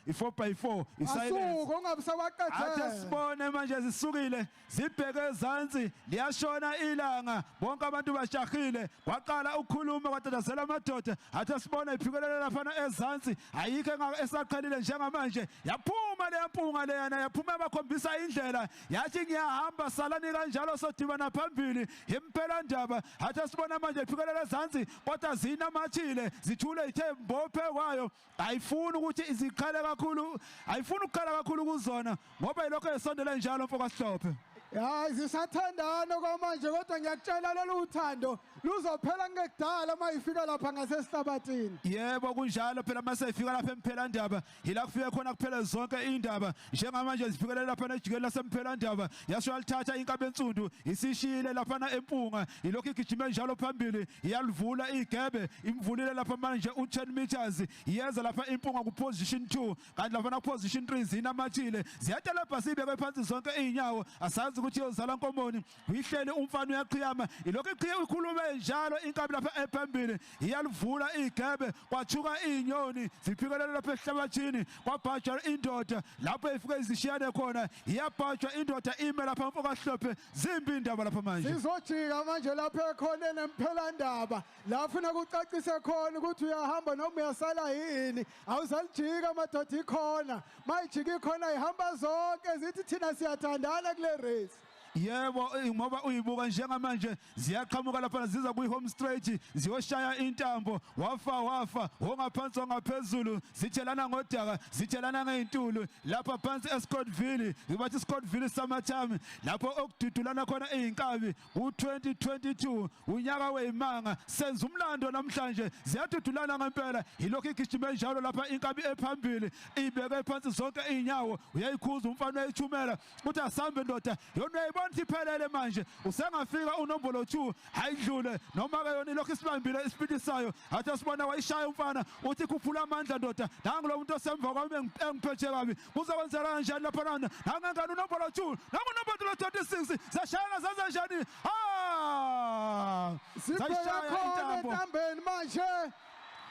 I-4 by 4 i-silence. Asuke ungabe Athe sawaqedela. sibone manje zisukile zibheke ezansi, liyashona ilanga, bonke abantu bashahile, kwaqala ukukhuluma kwatatazela amadoda. Athe sibone iphikelela laphana ezansi, ayikho esaqhelile njengamanje. Yaphuma leyampunga leyana, yaphuma bakhombisa indlela, yathi ngiyahamba, salani kanjalo, sodibana phambili impela ndaba. Athe sibona manje iphikelela ezansi, kodwa zinamathile, zithule ithe mbophe kwayo, ayifuni ukuthi izikhale kakhulu, ayifuni ukukhala kakhulu kuzona ngoba yilokho esondele njalo, mfo kaSihlophe. Hayi, zisathandana kwamanje, kodwa ngiyakutshela lolu uthando luzophela kungekudala uma ifika lapha ngasesihlabathini. Yebo, kunjalo phela, mase ifika lapha emphelandaba yila kufike khona kuphela zonke indaba. Njengamanje zifikelela lapha ejikeni lasemphelandaba, yasho yalithatha inkabi ensundu, isishiyile laphana empunga, ilokhu igijime njalo phambili, iyalivula igebe, imvulile lapha manje u-10 meters, iyeza lapha impunga ku-position 2, kanti lapha ku-position 3 zinamathile, ziyatelebha, sibeke phansi zonke iy'nyawo, asazi ukuthi iyozala nkomoni. Uyihleli umfana uyaqhiyama, ilokhu iqhiye, ikhulume njalo inkabi lapha ephambili, iyalivula igebe, kwathuka iy'nyoni ziphikelela lapha ehlabathini, kwabhajwa indoda lapho ifike izishiyane khona, iyabhajwa indoda ime lapha, mfo kaHlophe, zimbi indaba lapha manje. Sizojika manje lapha ekhoneni emphelandaba la funa kucacise khona ukuthi uyahamba noma uyasala yini. Awusalijika madoda, ikhona mayijika ikhona, ihamba zonke, zithi thina siyathandana kule race. Yebo, ngoba uyibuka njengamanje ziyaqhamuka lapha, ziza kwi-home straight, ziyoshaya intambo, wafa wafa, wongaphansi wangaphezulu, zithelana ngodaka, zithelana ngey'ntulu lapha phansi eScottville, bathi Scottville Summertime, lapho okududulana khona iy'nkabi ku-2022, unyaka weyimanga, senza umlando namhlanje, ziyadudulana ngempela. Yilokhu igijime njalo lapha inkabi ephambili, ibeke phansi zonke iy'nyawo, uyayikhuza umfana, uyayithumela uthi asambe ndoda, yona uyayibona ukuthi iphelele manje, usengafika unombolo 2 ayidlule, noma ke yona ilokhu isibambile isipidi sayo. Athi asibona wayishaya umfana, uthi khuphula amandla ndoda, nangu lo muntu osemva kwami engiphethe kabi, kuzokwenzeka kanjani lapha nana? Nangengane unombolo 2, nangu unombolo 26, zashayana zaze njani? Ah, Sibheka zayishaya khona intambo. Entambeni manje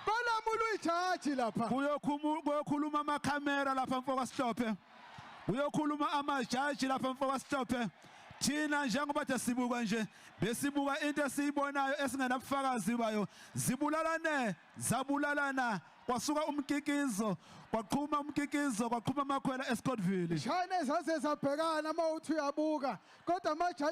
balamula uyijaji lapha. Kuyokhuluma amakhamera lapha, mfo kaSihlophe, kuyokhuluma amajaji lapha, mfo kaSihlophe. Thina njengoba the sibuka nje, besibuka into esiyibonayo esingenabufakazi bayo. Zibulalane, zabulalana, kwasuka umkikizo, kwaqhuma umkikizo, kwaqhuma amakhwela eScottville. Shayina zaze zabhekana uma uthi uyabuka, kodwa amajaji